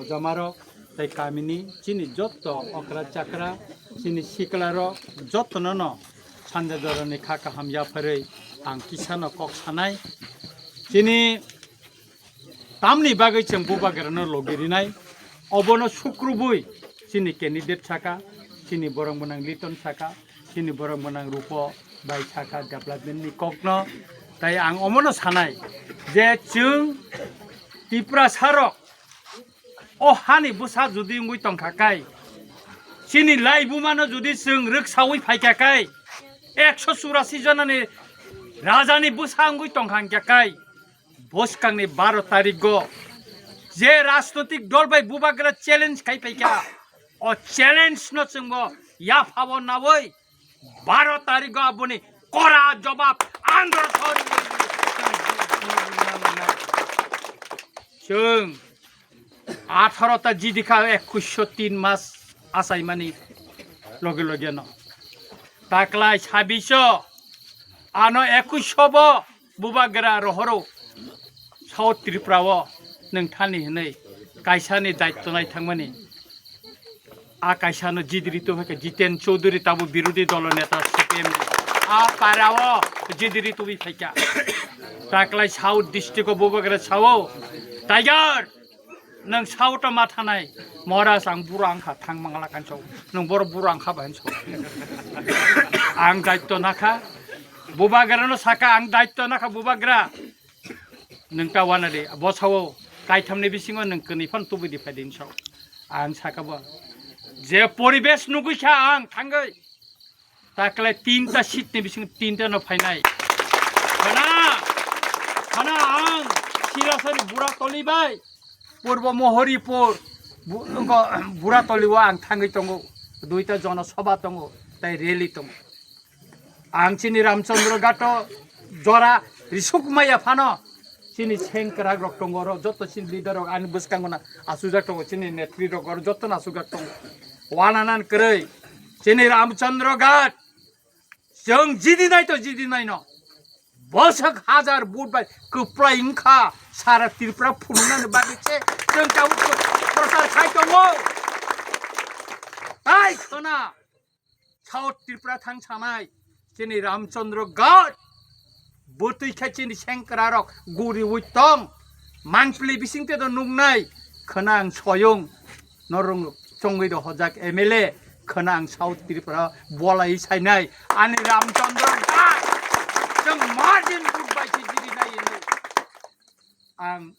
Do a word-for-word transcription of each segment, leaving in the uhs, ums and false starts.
Jamarok tei kamini chini jotto okra chakra, chini siklarok jottono no sanja jorani kha kaham yapharwi ang kisano kok sanai. Chini tamni bagwi chwng bubagrano logi rinai, obono sukrubui chini candidate saka, chini borok mwnang Liton saka, chini borok mwnang Rupo bai saka development ni kokno. Tai ang omono sanai je chwng Tiprasarok o hani bwsa jodi wngwi tongkha kai, chini laibumano jodi chwng rwksaui phaikha kai, ekso churasi jonani rajani bwsa wngwi tongkha hwnkha kai, bwskangni baro tarikgo je rajnotik dol bai bubagra challenge khai phaikha, o challenge no chwngbo yaphabo naui baro tarikgo aboni kora jobab andro thori. Chwng atharo ta jidikha ekush tin mas achaimani loge loge no. Taklai sabbish ano ekush bo bubagra rohoro South Tripura o nwng thani hwnwi kaisani daitto nai thangmani. A kaisano jidiri tubui khe Jiten Chowdhury tabo birodhi dolo neta C P M ni. A para o jidiri tubui phaikha. Taklai South district o bubagra sao, Tiger, nwng South o ma thanai. Maharaj, ang buro wngkha, thang mangla kanso. Nwng boro buro wngkha bai hinso. Ang daitto nakha. Bubagra no saka ang daitto nakha bubagra. Nwng ta wana de, bo sao, kaithamni bisingo nwng kwnwi phano tubui di phai di hinso. Ang saka bo. Je poribesh nugui kha ang thangwi. Taklai tinta seat ni bisingo tinta no phainai. Khana, khana ang Silasari Buratoli bai, Purbo Mohoripur, Bu-, wngkha Buratoli o ang thangwi tongo. Duita jona sabha tongo, tai rally tongo. Ang chini Ramchandra Ghat o jora risuk maya phano chini sengkrak rok tongo, oro joto chini leader rok ani bwskango na asujak tongo, chini netri rok oro joto no asujak tongo. Wananan kwrwi chini Ramchandra Ghat chwng jidi nai to jidi nai no. Bosok hajar vote bai kwplai wngkha sara Tripura phunuknani bagwi se chwng tabuk prochar khai tongo. Tai khwna South Tripura thang sanai chini Ramchandra Ghat bwtwi khe chini sengkra rok guriwi tong. Mangpili bising te do nuknai khwna ang soyung norong chongwi do hojak M L A khwna ang South Tripura bolai sainai ani Ramchandra Ghat chwng margin vote bai se jidi nai hinwi ang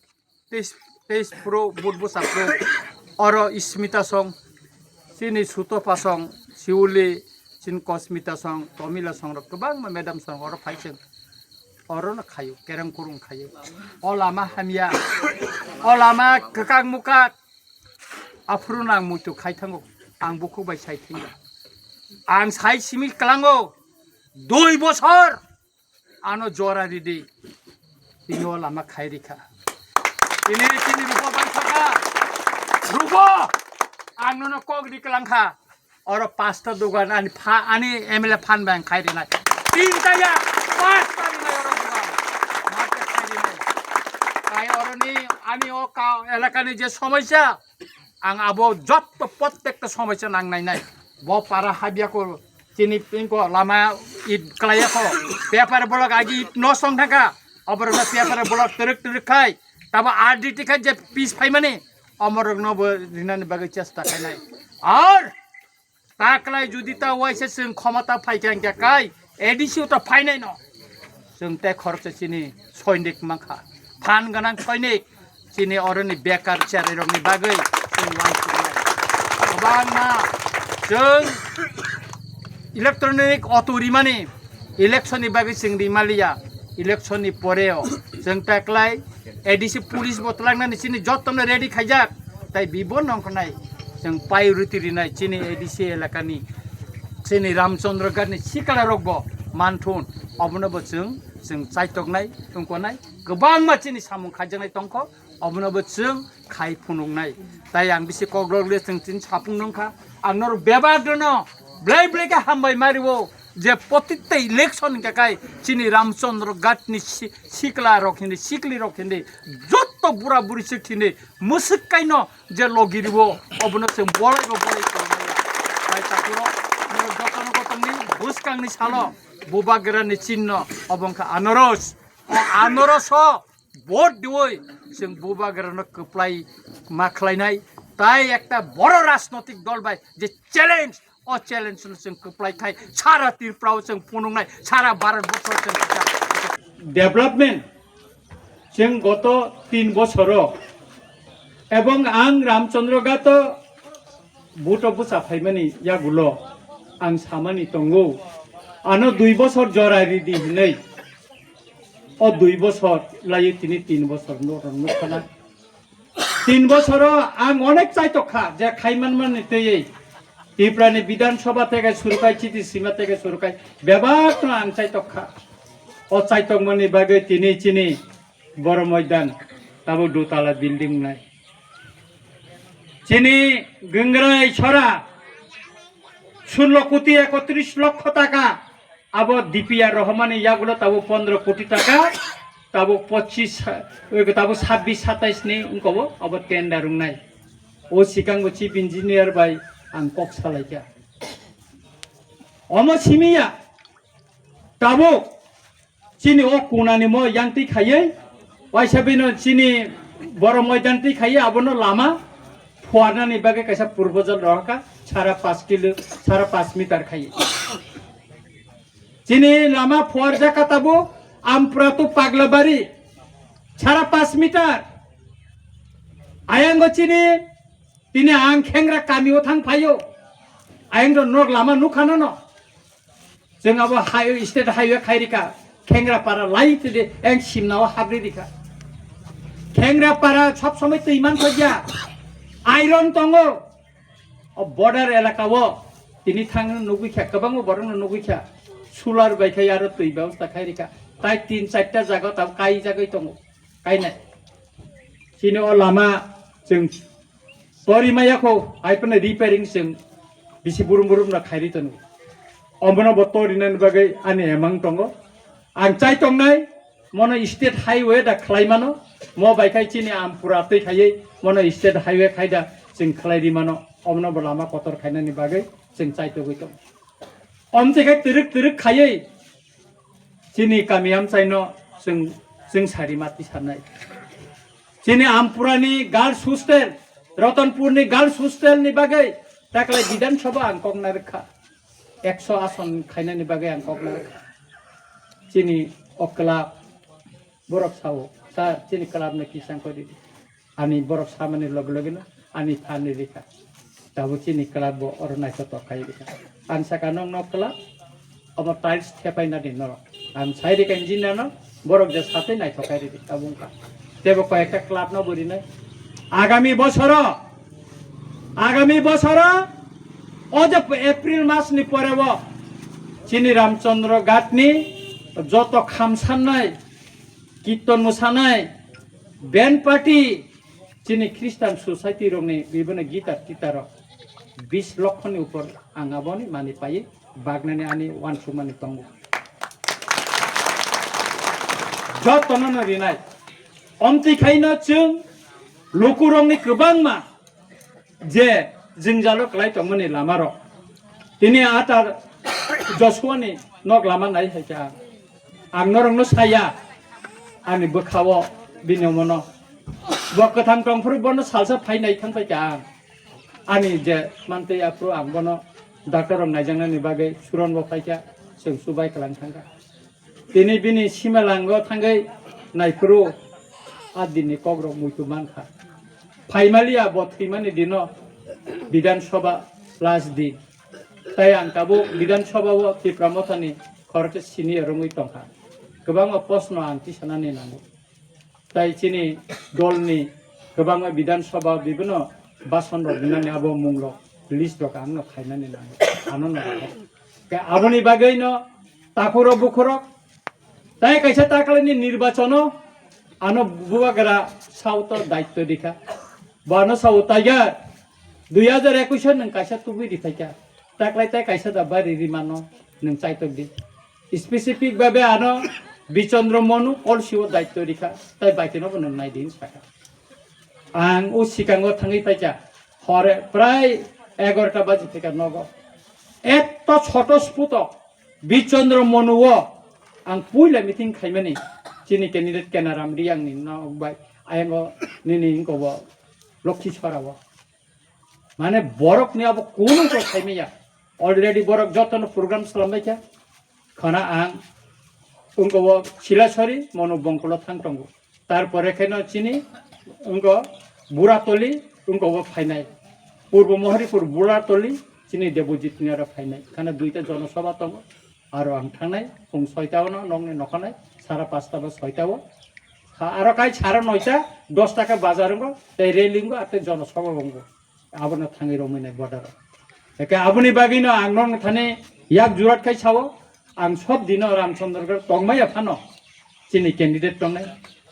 teis, teis pro vote bwsa pro. Oro Smita song, chini Sutopa song, Siuli, chini Kosmita song, Tomila song rok kwbangma madam song oro phai chwng. Oro no khayo, kereng kurung khayo. O lama hamya, o lama kwkak mukak. Aphuru no ang muitu khai thango, ang bukhuk bai sai thangya. Ang sai simi klango, dui bosor. Ano jora ridi. Tini o lama khai rikha. Tini, tini Rupo bai saka. Rupo! Ang nono kok ri kwlangkha. Oro pasta dogan ani pha, ani M L A phan bai ang khai rinai. Tinta ya, pasta rinai oro dogan. Market khai rinai. Tai oroni ani o ka, elakani je somosya, ang abo jotto prottekta somosya nang nai nai. Bo para habya ko chini pingko lama it kalaya ko. Paper bolok agi it no song thangka. Oborok no paper bolok teruk teruk khai. Tabo R D T khai je pis phaimani. Omorok no bo rinani bagwi chesta khainai. Ar taklai judi ta waisa chwng khomota phaikha hwnkhe kai A D C o ta phainai no. Chwng tei khoroksa chini soinik mankha. Phan gwnang soinik chini oroni bekar cherai rokni bagwi chwng uansuknai. Kwbangma chwng electronic auto rimani election ni bagwi chwng rimaliya. Election ni poreo chwng taklai A D C police bo twlangnani chini jottono ready khaijak. Tai bibo nongkhornai chwng priority rinai chini A D C elakani chini Ramchandra Ghatni sikla rokbo manthun obono bo chwng chwng chaitoknai tongkonai kwbangma chini samung khaijaknai tongkho obono bo chwng khai phunuknai. Tai ang bisi kokrok le chwng chini sapung nongkha ang norok bebak dono blai blai khe hambai mario je protitya election hwnkhe kai chini Ramchandra Ghatni si-, sikla rok hindi sikli rok hindi jot joto bura buri se thini musuk kaino je logi ribo obono chwng bolai bo bolai tongmani. Bai takuro nini jotono gotongni bwskangni salo bubagrani chinno obo wngkha anaros. O anaroso vote diwi chwng bubagrano kwplai ma khlainai. Tai ekta boro rajnotik dol bai je challenge, o challenge no chwng kwplai khai sara Tripura o chwng phunuknai, sara Bharat borso chwng kwchak. Development chwng goto tin bosoro ebong ang Ramchandra Gato buto bwsa phaimani yagulo ang samani tongo, ano dui bosor jora ridi hinwi. O dui bosor lai tini tin bosor no rang nukha na. Tin bosoro ang onek chaitok kha je khaiman mani tei Tripura ni Bidhan Sabha theke surukai, chiti sima theke surukai bebak no ang chaitok kha. O chaitok mani bagwi tini chini Boro Moidan tabo dutala building nai. Chini Gangrai Sora sullo koti ekotris lokho taka. Abo D P R rohormani yagulo tabo pondro koti taka, tabo pochis, oi, tabo sabbish satais ni wngkobo abo tender wngnai. O sikango chief engineer bai ang kok salaikha. Omo simiya tabo chini o kunani mo yangtwi khaiwi, waisa bino chini Boro Moidan twi khaiwi abono lama phuarnani bagwi kaisa proposal rohorkha, sara pash kilo, sara pash meter khaiwi. Chini lama phuarjak kha tabo Ampura to Paglabari, sara pash meter. Ayango chini, tini ang Khengra kamio thang phaio. Ayang do nok lama nukha nono. Chwng abo highway, state highway khai rikha. Khengra para lai tide eng simnao habri rikha. Khengra para sob somoi twi man thokya. Iron tongo. O border elaka o tini thang nugwi kha, kwbangma borok no nugwi kha. Solar bai khai aro twi bebosta khai rikha. Tai tin charta jaga tab kai jagwi tongo. Kainai. Chini o lama chwng tori maya kho, hai phano repairing chwng bisi burum burum no khairi tongo. Omono bo torinani bagwi ani emang tongo. Ang chai tongnai, mono state highway da khlai mano, mo bai khai chini Ampura twi khaiwi mono state highway khai da chwng khlai ri mano, omono bo lama kotor khainani bagwi chwng chai togwi tongo. Omte khai twrwk twrwk khaiwi chini kami amchaino chwng, chwng sari mati sanai. Chini Ampurani girls hostel, Ratanpurni girls hostel ni bagwi taklai Bidhan Sabha ang kokna rwkha. Ekso ason khainani bagwi ang kokna rwkha. Chini o club borok sao, "Sir, chini club no kisang kori di." Ani borok samani loge loge no ani thani rikha. Tabuk chini club bo oro naithotok khai rikha. Ang saka nokno club omo tiles thepai nadi norok. Ang sai rikha engineer no, borok je satwi naithok khai ridi tabuk wngkha. Tebo koi ekta club no bo rinai. Agami bosoro, agami bosoro o je April mas ni pore o chini Ramchandra Ghat ni joto khamsannai, kirton mwsanai, band party, chini Christian society rokni bibini guitar titar rok bis lokhoni upor ang aboni mani pai bagnani ani uansukmani tongo. Jotono no rinai. Omtwi khaino chwng lukurokni kwbangma je jwngjalo kwlai tongmani lamarok. Tini atar Joshua ni nok lama nai hai kha. Ang norokno saya, ani bwkhao bini omono. Bo kwthang tongphuru bono salsa phai nai thang pai kha ang. Ani je mantwi aphuru ang bono doctor rok naijaknani bagwi suron bo phai kha, chwng chubai kwlang thang kha. Tini bini simalango thangwi naiphuru a dinni kokrok muitu mankha. Phaimaliya bo thwimani dino Bidhan Sabha last din. Tai ang tabuk Bidhan Sabha o Tipra Mothani khoroksa senior wngwi tongkha. Kwbangma post no ang tisanani nango. Tai chini dolni kwbangma Bidhan Sabha bibino bason rok rinani abo mung rok list rok ang no khainani nango. Ano no rw. Khe aboni bagwi no takhuro bukhurok tai kaisa takalani nirbachono ano bubagra sao to daitto rikha. Bo ano sao taiga dui hajar ekush o nwng kaisa tubui riphaikha. Taklai tai kaisa da bari rimano nwng chaitok di. Specific babe ano Bichandra Manu kolsio daitto rikha. Tai baitino bo nwng nai di saka. Ang o sikango thangwi paikha, hore prai egarota baji phaikha nogo. Etto soto sputo Bichandra Manu o ang puila meeting khaimani chini candidate Kenaram Riyang ni nok bai, ayango nini wngko bo Lokhi Sora o. Mane borok ni abo kunu ko khaimaya. Already borok jotono program slambaikha. Khana ang wngko bo Silasori Manu Bongkolo thang tongo. Tarpore kheno chini wngko Buratoli wngko bo phainai. Purbo Mohoripur Buratoli chini Debojit ni aro phainai. Khana duita jonosabha tongo. Aro ang thangnai phung soita o no, nokni nokhanai sara pasta ba soita o. Ha, aro kai sara noita, dosta khe bazar wngko, tei rally wngko, ate jonosabha wngko. Abono thangwi romwi nai border o. Eke aboni bagwino ang nokni thani yak jurat khai sao, ang sob dino Ramchandra Gar tongmaya phano chini candidate tongnai,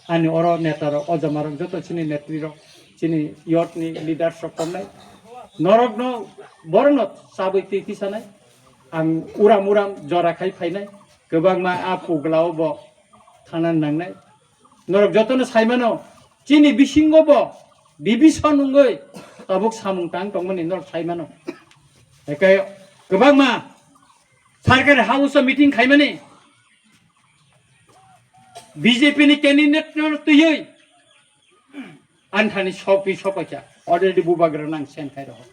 ani oro neta rok, o jama rok, joto chini netri rok, chini youth ni leaders rok tongnai, norok no, borok no chabwi twi tisanai, ang uram uram jora khai phainai, kwbangma a pugla o bo thana nangnai, norok joto no sai mano, chini bisingo bo division wngwi tabuk samung tang tongmani norok sai mano, eke kwbangma sarkari house o meeting khaimani, B J P ni candidate no twiwi anthani sokwi sokocha already bubagra nang sen khai roho.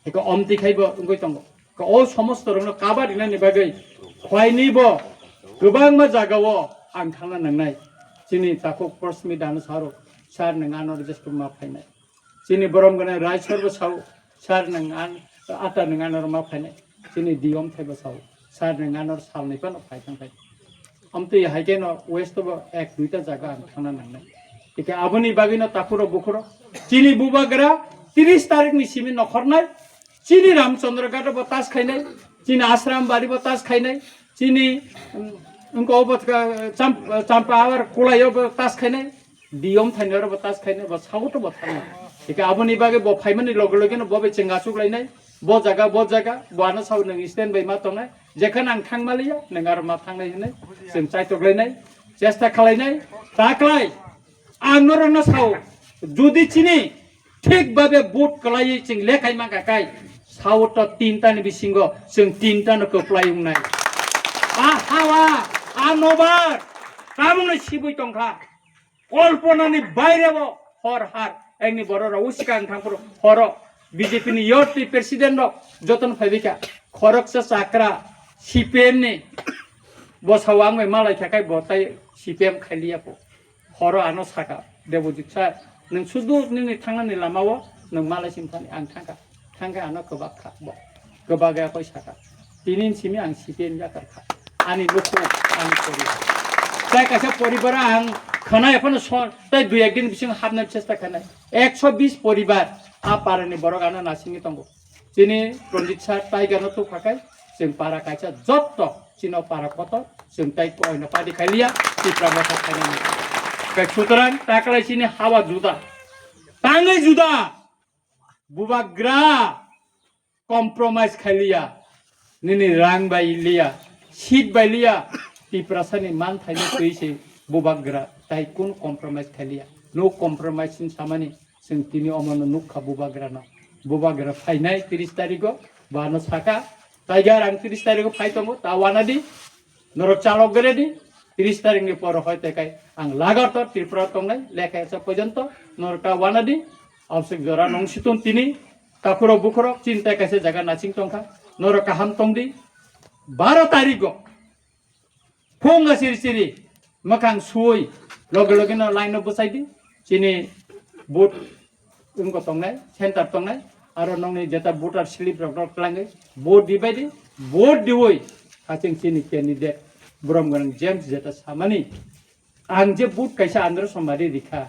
Eko omti khai bo wngwi tongo. Ko o somosto rokno cover rinani bagwi khwlaini bo kwbangma jagao ang thangna nangnai. Chini takhuk Prasmi Dano saro, sir nwng ano register ma phainai. Chini borom gwnang Raisor bo sao, sir nwng an, ata nwng ano ma phainai. Chini D M thai bo sao, sir nwng ano salni phano phai thang khai. Amtwi hai khe no west bo ek duita jaga ang thangna nangnai. Eke aboni bagwi no takhuro bukhuro chini bubagra tris tarik ni simi nokhornai, chini Ramchandra Ghat bo tas khainai, chini Ashram Bari bo tas khainai, chini, um, wngko bo, uh, Champ-, Champa Awar Kulai bo tas khainai. D M thaini oro bo tas khainai, bo sago to bo thangnai. Eke aboni bagwi bo phaimani loge loge no bo bai chwng achuk lainai. Bo jaga, bo jaga, bo ano sao nwng stand bai ma tongnai. Jekhan ang thang maliya, nwng aro ma thangnai hinwi chwng chaitok lainai, chesta khalainai, ta khlai. Ang norokno sao, jodi chini thik babe vote kwlaiwi chwng lekhai mangkha kai, sao to tinta ni bisingo chwng tinta no kwplai wngnai. A hawa, a nobar, tabukno sibui tongkha. Kolponani baire bo hor har. Engni borok rok usikang thangphuru horo B J P ni youth ni president rok jotono phaibaikha. Khoroksa chakra C P M ni bosao wngwi malai kha kai bo tai C P M khailiya po. Horo ano saka, Debojit sir, nwng sudu nini thangnani lamao nwng malai sim thani ang thangkha. Thangkhe ano kwbak kha bo. Kwbak ya koi saka. Tini simi ang C P M yakar kha. Ani luku ang poribar. Tai kaisa poribar ang khana ekhano so-, tai dui ek din bising hapna chesta khanai. Ekso bis poribar a parani borok ano nasingwi tongo. Chini Pranjit sir Tiger no tukha kai, chwng para kaisa jotto chino para kotor, chwng tai koino party khailiya, Tipra Motha khainani. Kai sutrang taklai chini hawa juda. Tangwi juda. Bubagra compromise khailiya, nini rang bai liya, seat bai liya, Tiprasani man thaino twi se bubagra tai kun compromise khailiya. No compromise sin samani chwng tini omono nukha bubagrano. Bubagra phainai tris tarigo, bano saka, Tiger ang tris tarigo phai tongo, ta wanadi, norok chalok gere di, tris tarik ni poro hoi tekai ang lagartor Tripura tongnai, lekha esa porjonto, norok ta wanadi, absik jora nong siton tini, takhurok bukhurok, chinta kaisa jaga nasing tongkha, norok kaham tongdi, baro tarigo, phunga siri siri, mwkhang suwi, loge loge no line no bwsai di, chini vote wngko tongnai, center tongnai, aro nongni jeta voter slip rok no twlangwi vote di bai di, vote diwi haching chini candidate borom gwnang James jeta samani, ang je vote kaisa andro somari rikha,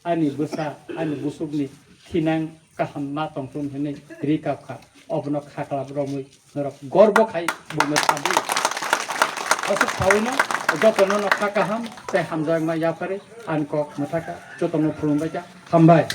ani bwsa, ani busukni thinang kaham ma tongthun hinwi ri kapkha, obono khaklap romwi norok gorbo khai buino thabu. Aswk sawino jotono no kha kaham tei hamjakma yaphari ani kok mwthaka jotono khulumbaikha, hambai.